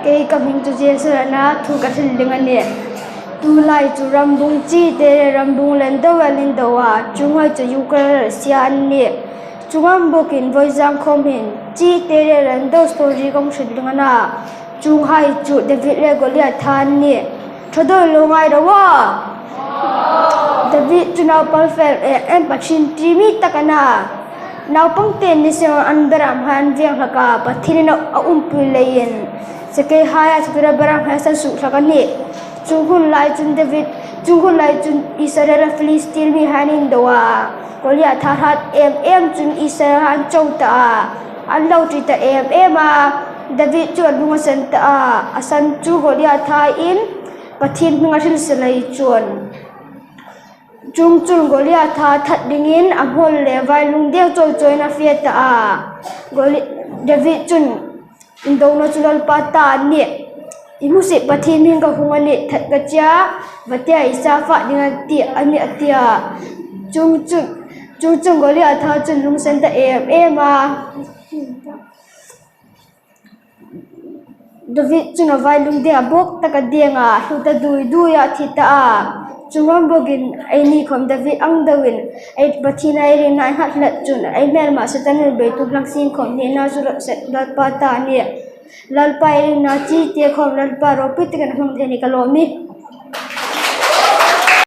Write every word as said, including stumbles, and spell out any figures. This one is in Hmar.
Kei ka hming chu Jesu a na, thu ka hril ding a nih. Tulai chu rambung chite le rambung lien deu an indo a, chuonghai chu Ukraine le Russia an nih. Chuong ang bawkin vawizan khawm hin chite le lien deu story ka hung hril ding a na. Chuonghai chu David le Goliatha an nih. Thaw dawi lo ngai ro a. David chu naupang fel em em, Pathien ṭi mi tak a na. Naupangte ni seng an beram hai an veng hlak a, Pathienin a umpui leiin sakeihai a, sakeihai beram hai a san suok hlak a nih. Chuong hun lai chun David, chuong hun lai chun Israel le Philistine mihai an indo a. Goliatha hrat em em chun Israel an cho ta a. An lo ṭi ta em em a. David chu a lung a sen ta a. A san chu Goliathain Pathien hming a hril sa lei chun. Chuongchun Goliatha that dingin a hmawl le vai lungdeng chawi chawiin a fe ta a. Goli-, David chun indona chu Lalpa ta a nih. I hmusit Pathien hming ka hung a nih, that ka chie, vatea i sa fak ding a tih, a nih a ti a. Chuongchun, chuongchun Goliatha chun lung a sen ta em em a. David chun a vai lungdeng a bawk tak a deng a, hlu ta dui dui a thi ta a. Chuong ang bawkin eini khawm David ang deuin ei Pathien ei ringna ei nghat hlat chun ei hmelma Satan inbeitu hlak sien khawm hnena chu Lalpa ta a nih. Lalpa ei ringna chite khawm Lalpa ropui takin a hmang thei ni ka lawm a nih.